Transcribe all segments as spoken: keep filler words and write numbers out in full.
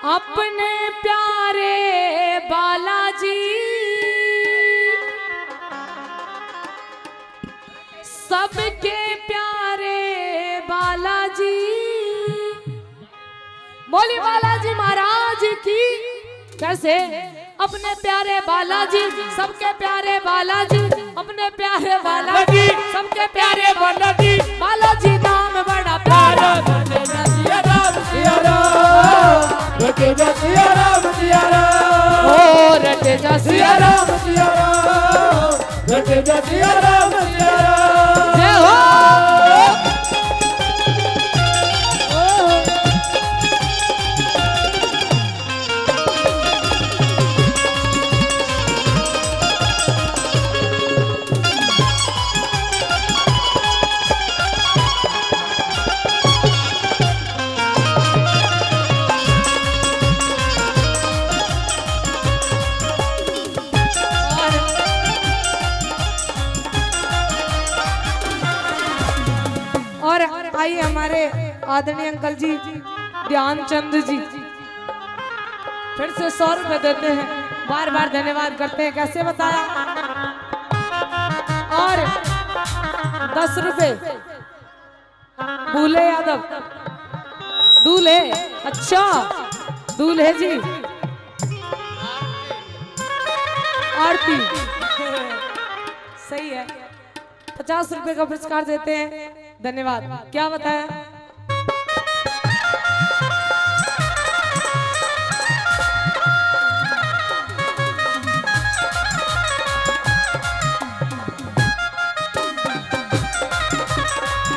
अपने प्यारे बालाजी, सबके प्यारे बालाजी। बोली बालाजी महाराज की। कैसे? अपने प्यारे बालाजी, सबके प्यारे बालाजी, अपने प्यारे बालाजी, सबके प्यारे बालाजी। बालाजी नाम बड़ा प्यारा। रटे जा सिया राम, सिया राम। रटे जा सिया राम, सिया राम। ओ रटे जा सिया राम, सिया राम। रटे जा सिया राम, सिया राम। जय हो। और आइए हमारे आदरणीय अंकल जी ध्यानचंद जी फिर से सौ रुपए देते हैं, बार बार धन्यवाद करते हैं। कैसे बताया? और दस रुपए भूले यादव, दूल्हे, अच्छा, दूल्हे जी, आरती, सही है, पचास रुपए का पुरस्कार देते हैं। धन्यवाद। क्या बताया?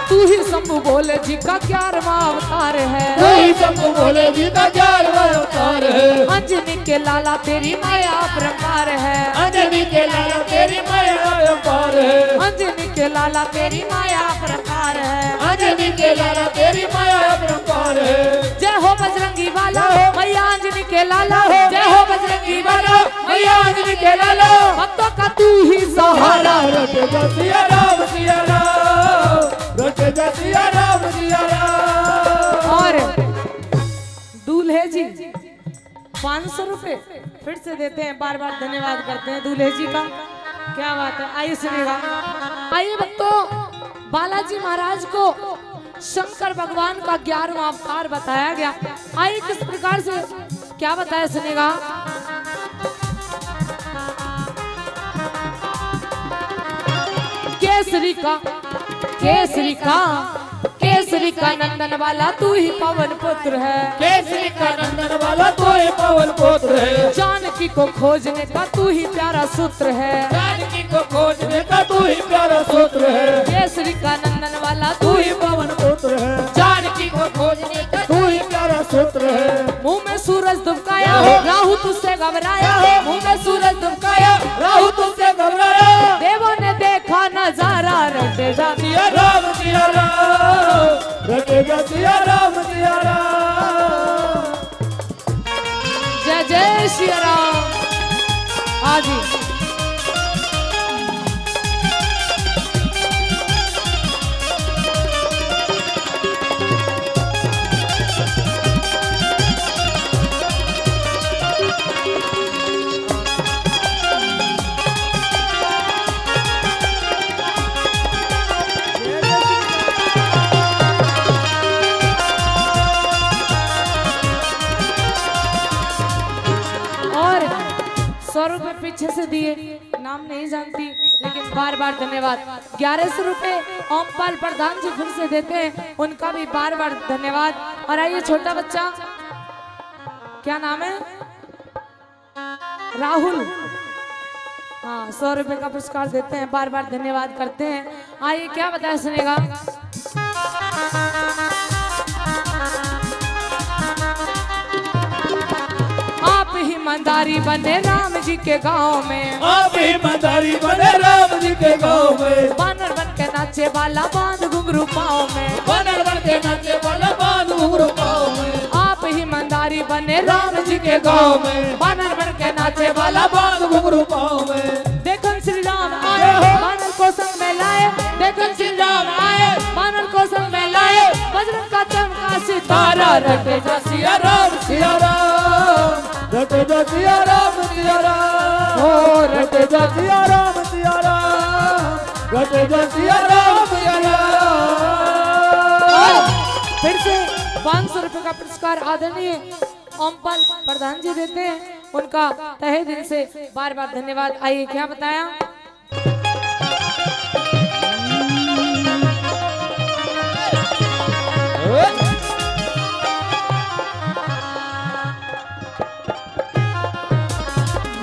तू ही शंभू भोले जी का ग्यारहवाँ अवतार है। तू ही शंभू भोले जी का ग्यारहवाँ अवतार है। अंजनी के लाला तेरी माया अपरंपार है। अंजनी के लाला तेरी माया अपरंपार है। अंजनी के लाला तेरी माया अपरंपार है। अंजनी के लाला तेरी माया अपरंपार है। जय हो बजरंगी वाला, जय हो। मैया अंजनी के लाला, जय हो। जय हो बजरंगी वाला, मैया अंजनी के लाला। भक्तों का तू ही सहारा। रटे जा सिया राम, सिया राम। रटे जा सिया राम, सिया राम। और दूल्हे जी पाँच सौ रुपए फिर से देते हैं, बार बार धन्यवाद करते हैं दूल्हे जी का। क्या बात है, आइए सुनिएगा। आइए भक्तों, बालाजी महाराज को शंकर भगवान का ग्यारहवाँ अवतार बताया गया। आइए किस प्रकार से क्या बताया सुनिएगा। केसरी का, केसरी का, केसरी का नंदन वाला तू ही पवन पुत्र है। केसरी का नंदन वाला तू ही पवन पुत्र है। जानकी को खोजने का तू ही प्यारा सूत्र है। जानकी को खोजने का तू ही प्यारा सूत्र है। केसरी का नंदन वाला तू ही पवन पुत्र है। जानकी को खोजने का तू ही प्यारा सूत्र है। मुंह में सूरज दुबकाया, राहु तुझसे घबराया। मुंह में सूरज दुबकाया, राहु तुझसे घबराया। देवों ने देखा नजारा, रटे जा सिया राम, सिया राम। रटे जा सिया राम, सिया राम। जय जय सिया राम। हाँ जी। और सौ रुपए पीछे से दिए, नाम नहीं जानती, लेकिन बार बार धन्यवाद। ग्यारह सौ रुपए ओमपाल प्रधान जी फिर से देते हैं, उनका भी बार बार धन्यवाद। और आइए, छोटा बच्चा, क्या नाम है? राहुल। हाँ, सौ रुपए का पुरस्कार देते हैं, बार बार धन्यवाद करते हैं। आइए, क्या बताया सुनेगा। आप ही मंदारी बने राम जी के गांव में। आप ही मंदारी बने राम जी के गांव में। बानर बन के नाचे वाला बांध घुंघरू पाँव में। बानर बन के नाचे वाला बांध घुंघरू पाँव में। आप ही मंदारी बने राम जी के गांव में। बानर बन के नाचे वाला बांध घुंघरू पाँव में। देखन श्री राम आए, बानर को संग में लाए। देखन श्री राम आए, बानर को संग में लाए। बजरंग का चमका सितारा, रटे जा सिया राम, सिया राम। जा सिया राम सिया राम। ओ रट जा सिया राम सिया राम। रट जा सिया राम सिया राम। और फिर से पाँच सौ रुपए का पुरस्कार आदरणीय ओमपाल प्रधान जी देते हैं। उनका तहे दिल से बार बार धन्यवाद। आइए, क्या बताया।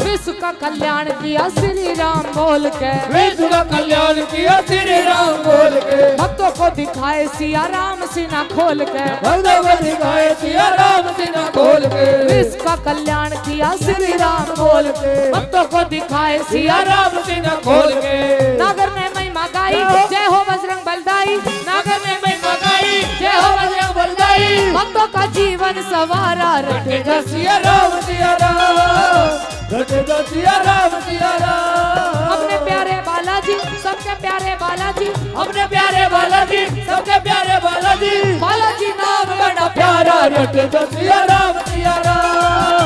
विश्व का कल्याण किया श्री राम बोल के। विश्व का कल्याण किया श्री राम बोल के। भक्तों को दिखाए सिया राम सीना खोल के। भक्तों को दिखाए सिया राम सीना खोल के। विश्व का कल्याण किया श्री राम बोल के। भक्तों को दिखाए सिया राम सीना खोल के। नागर ने महिमा गाई, जय हो बजरंग बलदाई। नागर ने महिमा गाई, जय हो बजरंग बलदाई। भक्तों का जीवन संवारा, रट जा सिया राम सिया राम। रट जा सिया राम सिया राम। अपने प्यारे बालाजी, सबके प्यारे बालाजी। अपने प्यारे बालाजी, सबके प्यारे बालाजी। बालाजी नाम बड़ा प्यारा, रट जा सिया राम सिया राम।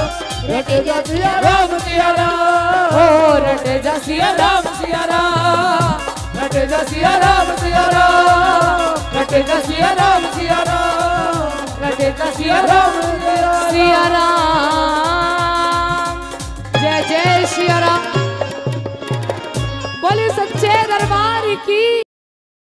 रट जा सिया राम सिया राम। ओ रट जा सिया राम सिया राम। रट जा सिया राम सिया राम। रट जा सिया राम सिया राम। रट जा सिया राम।